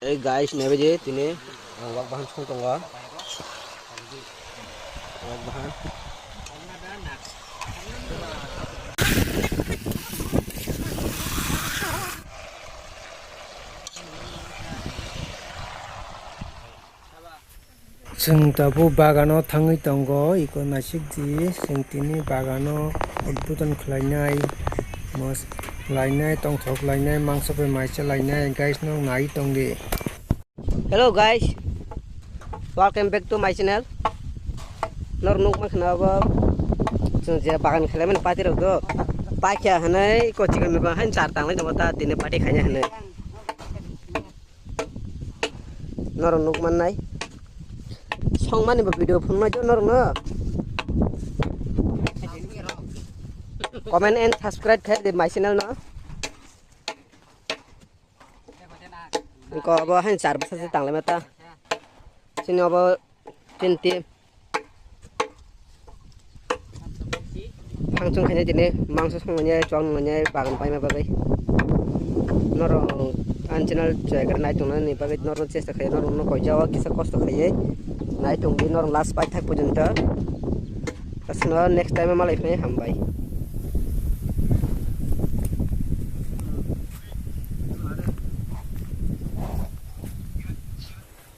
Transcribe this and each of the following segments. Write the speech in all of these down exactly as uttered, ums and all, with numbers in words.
Hey guys, naibaidi tini ang wak bahan song tongo. Wak bahan. Chwng tabuk bagano thangwi tongo, iko naisik di, chwng tini bagano udbudon khlainai, mos-, khlainai, tongthok khlainai, mangso bai maisa lainai, guys, no nai tongdi. Hello guys, welcome back to my channel. Nor nuk ma khna bo, chwng je bagan khlaimani party rok do, paikha hwnwi iko chigon nugo hain char tanglai tongo ta tini party khaina hwnwi. Norok nuk mannai. Songmani bo video phunuknai do norokno. Comment and subscribe khai di my channel no. Ko abo hain char bwsa se tanglai mata. Chini abo Tin team. Phangchung khainai tini mangso songmani chwng nungmani bagan paima bagwi. Norok ani channel chwrai kwrwi nai tongnani bagwi norok chesta khaio, norokno koijao kisa kosto khaiwi nai tongdi norok last paithak porjonto. Aswkno next time malai phinai hambai.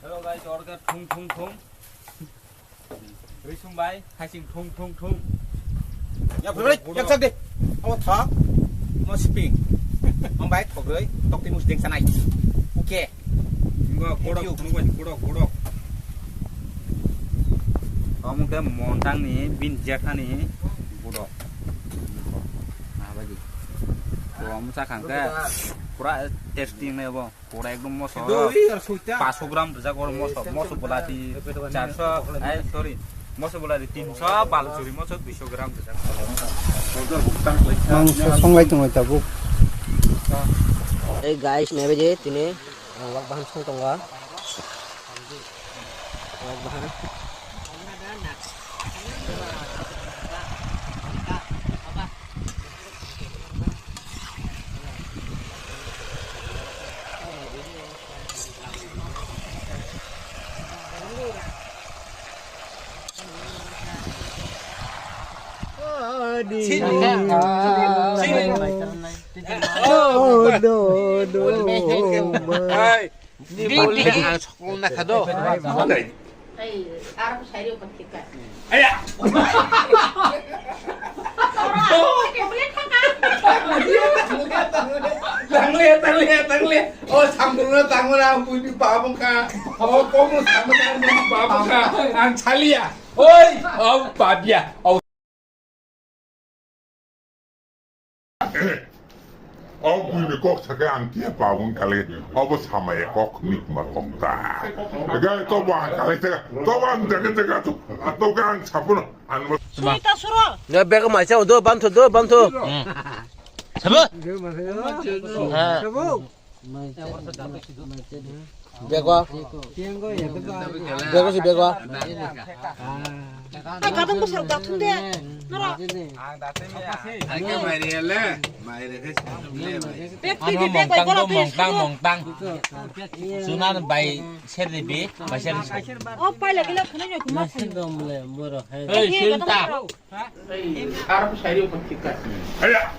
Hello guys, order thung thung thung. Risum bai, haising thung thung thung. Ya, bro, bro, yak sak de. Amo tha. Mo spring. Amo bai thogroi, tok timus deng sanai. Oke. Enggak, thank you. Kodok, kodok, kodok, kodok. Amo ke montang ni, bin jethani, kodok. Nah, bagi. To amo sakang ke, pura tasty ne bo. Pura ekdom moso. Paso gram rijak oro moso. Moso bolati charso, ai, sorry. Moso bolati tinso, balchuri moso duiso gram rijak. Mangso songlai tongo tabuk. Hey guys, naibaidi tini ang wak bahan song tongo. Wak bahan. Hey. Ni boli ang sokong na kado. Hey, arap sairi upat kita. Aya. Tanglia, tanglia, tanglia. Oh, sambil na tanglia, ampun di babong ka. Oh, komo sambil na ampun di babong ka. Ang salia. Oi, oh, babia. Oh. O buini kok saka ang tia pabung kali, obo samaya kok nikma kok ta. Ga to ba kali ta, to ba ang jaga jaga to, to ga ang sapun, ang mo. Suri ta suro. Ya bego mai sa do bantu do bantu. Sabo. Ha. Sabo. Bego. Bego si bego. Ai, kadang besar dak thung de. Nara. Ang ke mai ri le. Mai ri ke le mai. Bek ti di bek bai gora tu. Mongtang, mongtang. Sunan bai ser di bi, bai ser di. Oh, pai lagi le khana nyok ma. Hei, sinta. Arap sairi upat kita. Aya.